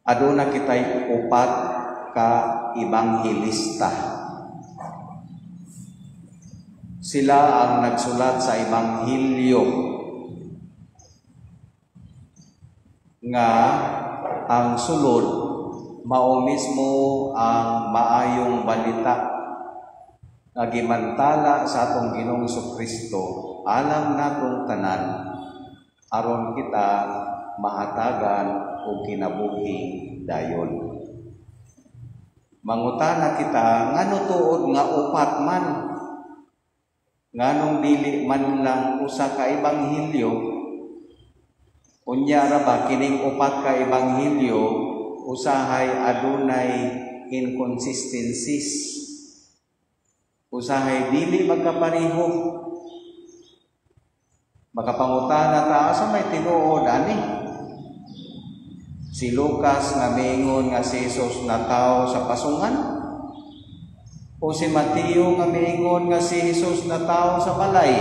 Aduna kitay upat ka ebanghelista. Sila ang nagsulat sa ebanghelyo nga ang sulod mao mismo ang maayong balita nga gimantala sa atong Ginoong Kristo alang natong tanan aron kita mahatagan og kinabuhi dayon. Mangutana kita, ngano tuod nga upat man? Nganong dili man lang usa ka ebanghelyo? Unya ra ba kining upat ka ebanghelyo usahay adunay inconsistencies? Usahay dili magkapareho. Makapangutana ta, asa may tinuod ani? Si Lucas nga miingon nga si Jesus natawo sa pasungan? O si Mateo nga miingon nga si Jesus natawo sa balay?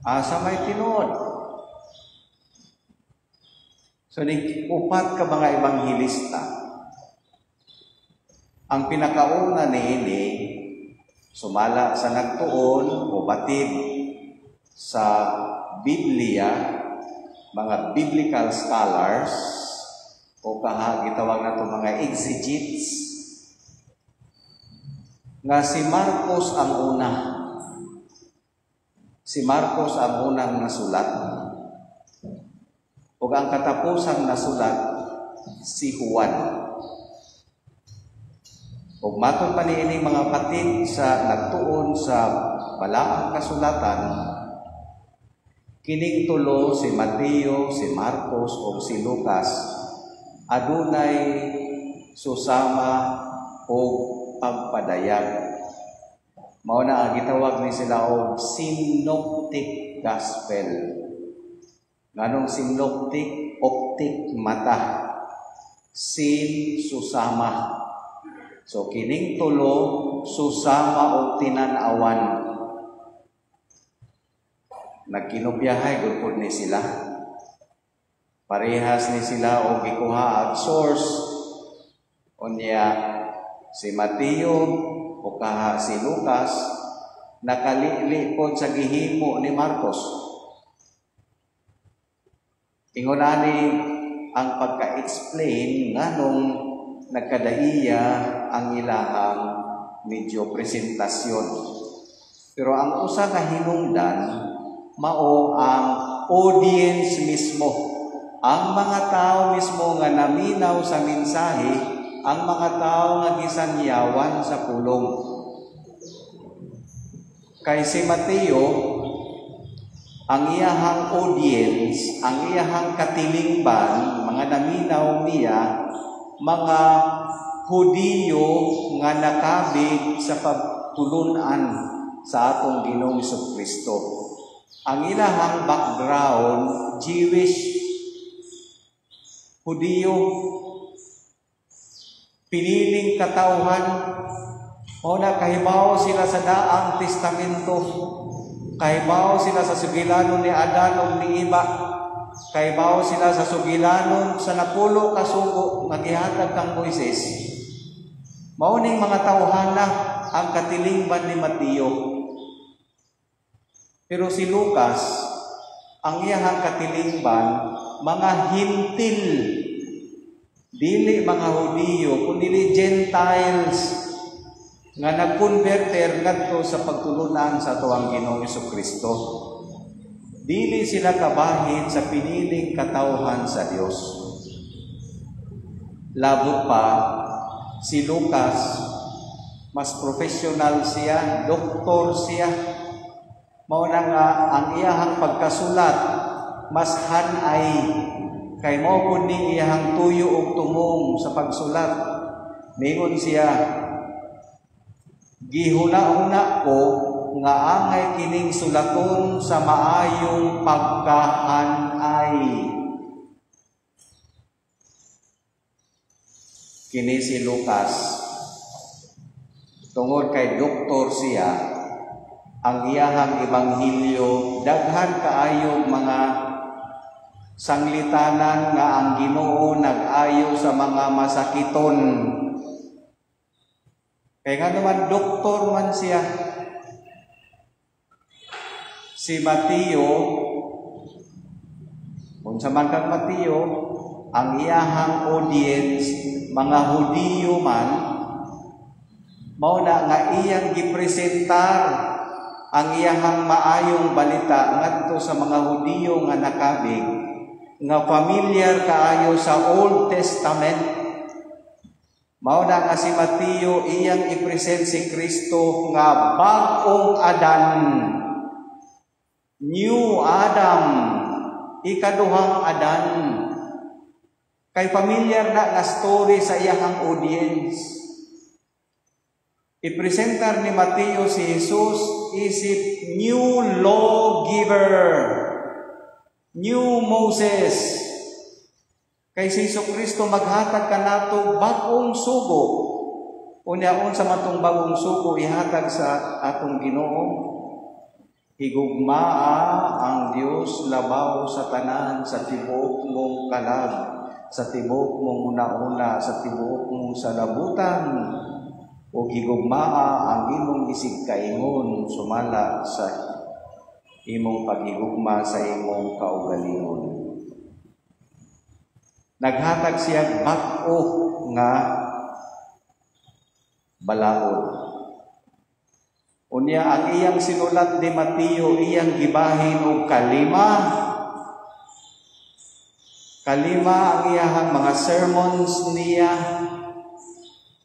Asa may tinuod? So ni upat ka mga ebanghelista. Ang pinakauna niini, sumala sa nagtuon o batid sa Biblia, mga biblical scholars o kaha gitawag nato mga exegetes, nga si Marcos ang una. Si Marcos ang unang nasulat. Ug ang katapusang nasulat si Juan. Ug matod pa niining mga patid sa nagtuon sa balaang kasulatan, kining tulo, si Mateo, si Marcos ug si Lucas, adunay susama og pagpadayag. Mao na ang gitawag ni sila og synoptic gospel. Nganong synoptic? Optic, mata. Sin, susama. So kining tulo susama og tinan-awan. Nagkinopyahay gud pud ni sila. Parehas ni sila og gikuha ag source. Unya si Mateo o kaha si Lucas nakalili pod sa gihimo ni Marcos. Ingon ani ang pagka-explain nganong nagkadaiya ang ilahang medyo presentasyon. Pero ang usa ka hinungdan mao ang audience mismo. Ang mga tao mismo nga naminaw sa mensahe, ang mga tao nga gisanyawan sa pulong. Kay si Mateo, ang iyahang audience, ang iyahang katilingban, mga naminaw niya, mga Hudiyo nga nakabig sa pagtulunan sa atong Ginoong Kristo. Ang ilahang background, Jewish, Hudiyo, piniling katawhan, o na kahibaw sila sa Daang Testamento, kahibaw sila sa sugilanon ni Adan ug ni Eva, kahibaw sila sa sugilanon sa 10 ka sugo nga gihatag kang Moises. Mao ning mga tawhana ang katilingban ni Mateo. Pero si Lucas, ang iyahang katilingban, mga Hentil, dili mga Hudiyo, kundi Gentiles nga nagkonverter ngadto sa pagtulunan sa atuang Ginoong Kristo. Dili sila kabahin sa piniling katawhan sa Dios. Labot pa si Lucas, mas professional siya, doktor siya. Mao na nga ang iyahang pagkasulat mas hanay kay mao pud ning iyahang tuyo og tumong sa pagsulat. Mingon siya, "Gihuna-huna ko nga angay kining sulaton sa maayong pagkahanay." Kini si Lucas, tungod kay doktor siya, ang iyahang ebanghelyo daghan kaayo mga sanglitanan nga ang Ginoo nag-agi pag-ayo sa mga masakiton. Kaya nga naman, doktor man siya. Si Mateo, unsa man kang Mateo, ang iyahang audience, mga Hudiyo man, mao na nga iyang gipresentar ang iyahang maayong balita ngadto sa mga Hudiyo nga nakabig, nga familiar kaayo sa Old Testament. Mao na nga si Mateo, iyang i-present si Kristo nga bag-ong Adan, New Adam, ikaduhang Adan. Kay familiar na nga story sa iyahang audience. Ipresentar ni Mateo si Jesus isip new lawgiver, new Moses. Kay si Hesus Kristo maghatag kanato bag-ong sugo. Unya, unsa man tong bagong sugo ihatag sa atong Ginoo? Higugmaa ang Dios labaw sa tanan sa tibuok mong kalag, sa tibuok mong una-una, sa tibuok mong salabutan, ug higugmaa ang imong isigkaingon sumala sa imong paghigugma sa imong kaugalingon. Naghatag siya bag-o nga balaod. Unya, ang iyang sinulat ni Mateo, iyang gibahin og kalima. Kalima ang iyahang mga sermons niya.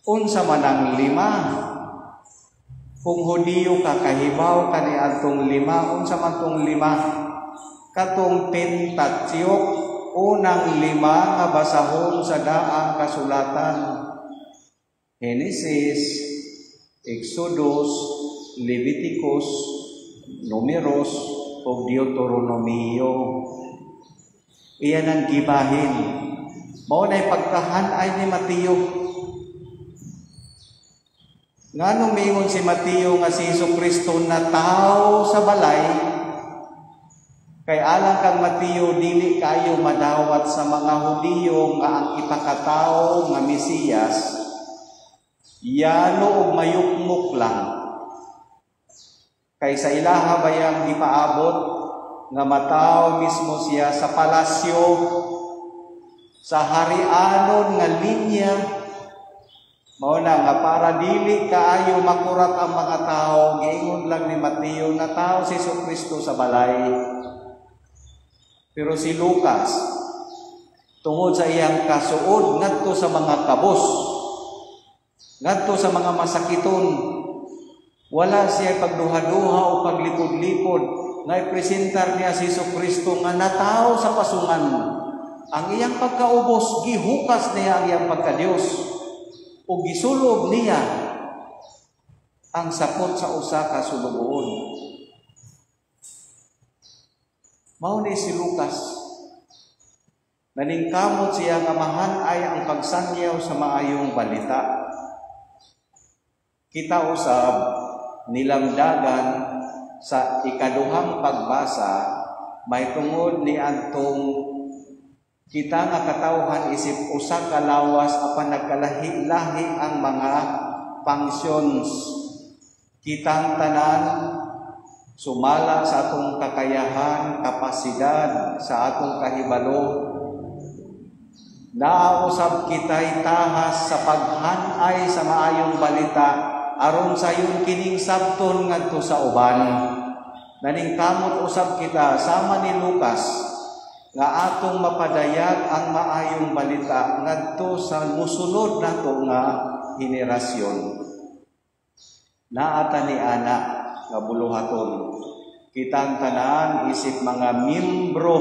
Unsa man ang lima? Kung Hudiyo ka, kahibaw ka ni atong lima. Unsa man tong lima? Katong Pentateuch, unang lima nga basahon sa Daang Kasulatan. Genesis, Exodus, Leviticus, Numeros, ug Deuteronomio. Iyan ang gibahin. Mao na'y pagkahanay ni Mateo. Nganong miingon si Mateo nga si Hesus Kristo nataw sa balay? Kay alang kang Mateo, dili kayo madawat sa mga Hudiyo nga ang ipakatawo nga Mesiyas yano og mayukmok lang. Kay sa ilaha bayang gipaabot nga mataw mismo siya sa palasyo, sa harianon nga linya. Mao na nga para dili kaayo makurat ang mga tao, giingon lang ni Mateo na tao si Kristo sa balay. Pero si Lucas, tungod sa iyang kasuod ngadto sa mga kabos, ngadto sa mga masakiton, wala siya pagduha-duha o paglipod-lipod nga ipresentar niya si Kristo nga natawo sa pasungan. Ang iyang pagkaubos, gihukas niya ang iyang pagkadiyos o gisulob niya ang sapot sa usa ka sulugoon. Mao ni si Lucas. Naningkamot siya nga mahan-ay ang pagsangyaw sa maayong balita. Kita usab nilamdagan sa ikaduhang pagbasa may tungod ni adtong kita nga katawhan isip usa ka lawas apan nagkalahi-lahi ang mga functions. Kitang tanan sumala sa atong kakayahan, kapasidad, sa atong kahibalo, nausab kita'y tahas sa paghanay sa maayong balita aron sayon kining sabton ngadto sa uban. Naningkamot usab kita sama ni Lucas nga atong mapadayag ang maayong balita ngadto sa musunod nato nga henerasyon. Naata ni ana nga buluhaton. Kitang tanan isip mga miyembro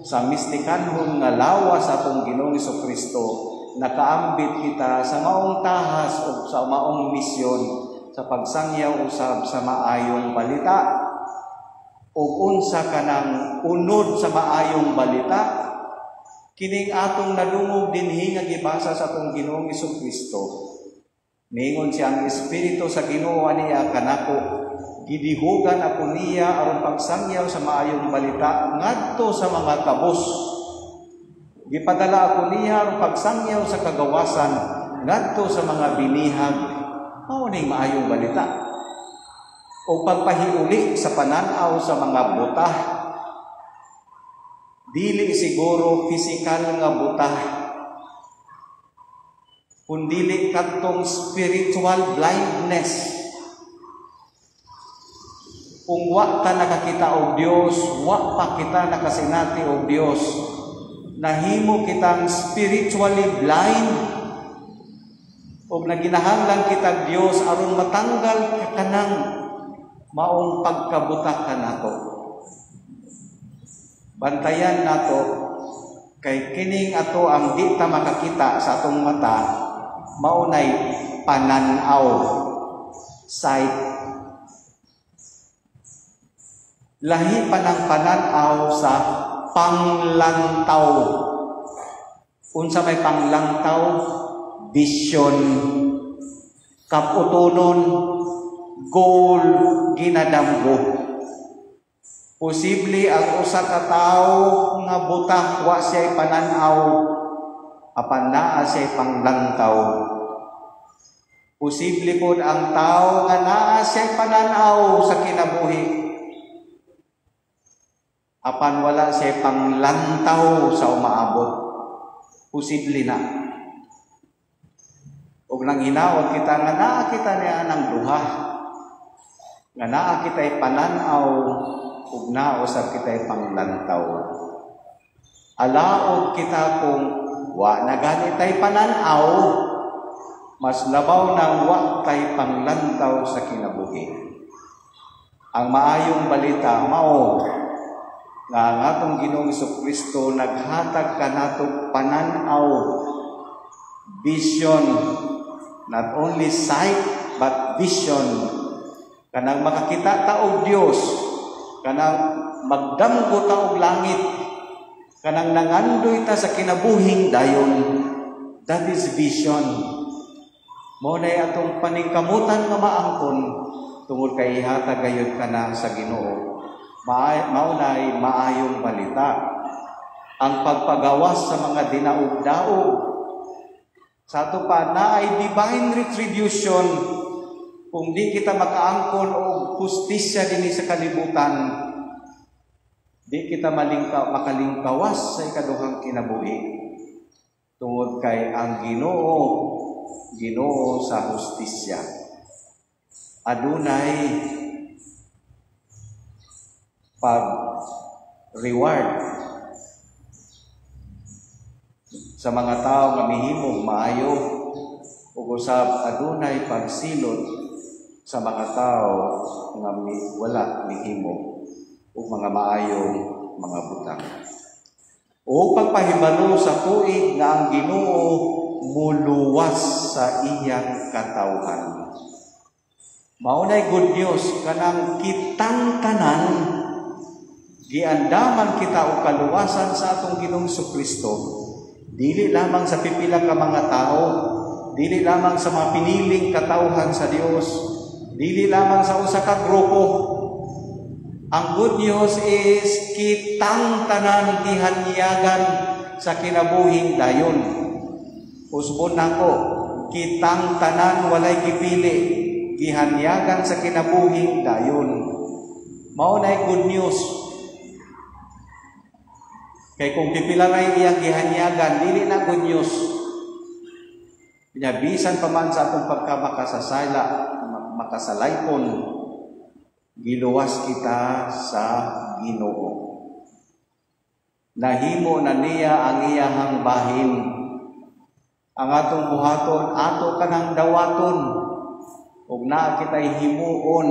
sa mistikanhon nga lawas atong Ginoong Kristo, nakaambit kita sa maong tahas o sa maong misyon sa pagsangyaw usab sa maayong balita. Ug unsa kanang unod sa maayong balita? Kining atong nadungog dinhi nga gibasa sa atong Ginoong Kristo. Ningon siya, "Ang Espiritu sa Ginoo aniya kanako, gidihugan ako niya aron pagsangyaw sa maayong balita ngadto sa mga kabos." Gipadala ako niya aron pagsangyaw sa kagawasan ngadto sa mga binihag. Mao ning maayong balita. O pagpahiuli sa pananaw sa mga buta. Dili siguro physical nga buta, kundili kadtong spiritual blindness. Kung wa ta nakakita og Dios, wa pa kita nakasinati og Dios, nahimo kitang spiritually blind ug naginahanglan kita Dios aron matanggal kanang maong pagkabuta kanato. Bantayan nato kay kining ato ang di ta makakita sa atong mata, mao nay pananaw, sight. Lahi pa ng pananaw sa panglantaw. Unsa may panglantaw? Vision, kaputonon, goal, ginadamgo. Posible ang usa ka tawo nga buta, wa siya'y pananaw, apan naa siya'y panglantaw. Posible pod ang tao nga naa siya'y pananaw sa kinabuhi, apan wala siya'y panglantaw sa umaabot. Posible na. Ug nang hinaot kita nga naa kita niya ng duha, nga naa kita'y pananaw ug naa usab kita'y panglantaw. Alaot kita kung wa na gani tay pananaw, mas labaw nang wa tay panglantaw sa kinabuhi. Ang maayong balita mao nga ang atong Ginoong Kristo naghatag kanato pananaw, vision, not only sight but vision. Kanang makakita ta og Dios, kanang magdamgo ta og langit, kanang nangandoy ta sa kinabuhing dayon, that is vision. Mao nay atong paningkamutan nga maangkon tungod kay ihatag gayud kana sa Ginoo. Mao nay maayong balita. Ang pagpagawas sa mga dinaog-daog. Sa ato pa naay divine retribution kung di kita makaangkon og hustisya dinhi sa kalibutan, di kita makalingkawas sa ikaduhang kinabuhi. Tungod kay ang Ginoo, Ginoo sa hustisya. Adunay pag-reward sa mga tao nga mihimong maayo ug usab adunay pagsilot sa mga tao nga wala mihimo ug mga maayong mga butang. O pagpahibalo sa tuig nga ang Ginoo muluwas sa iyang katawhan. Mao nay good news kanang kitang tanan giandaman kita og kaluwasan sa atong Ginoong Kristo, dili lamang sa pipila ka mga tao, dili lamang sa mga piniling katawhan sa Dios, dili lamang sa usa ka grupo. Ang good news is kitang tanan gihanyagan sa kinabuhing dayon. Usbon nako, kitang tanan walay gipili, gihanyagan sa kinabuhing dayon. Mao nay good news. Kay kung pipila na iyang gihanyagan, dili na good news. Kanya bisan pa man sa atong pagkamakasasala, makasalaypon, giluwas kita sa Ginoo. Nahimo na niya ang iyahang bahin. Ang atong buhaton, ato kanang dawaton, ug naa kita'y himuon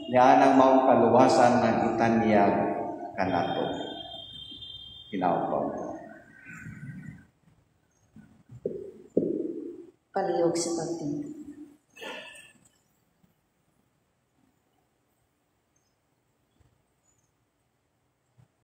niya nang maong kaluwasan nga gitanyag kanato. Hinaot. Palihog sa pagtingog.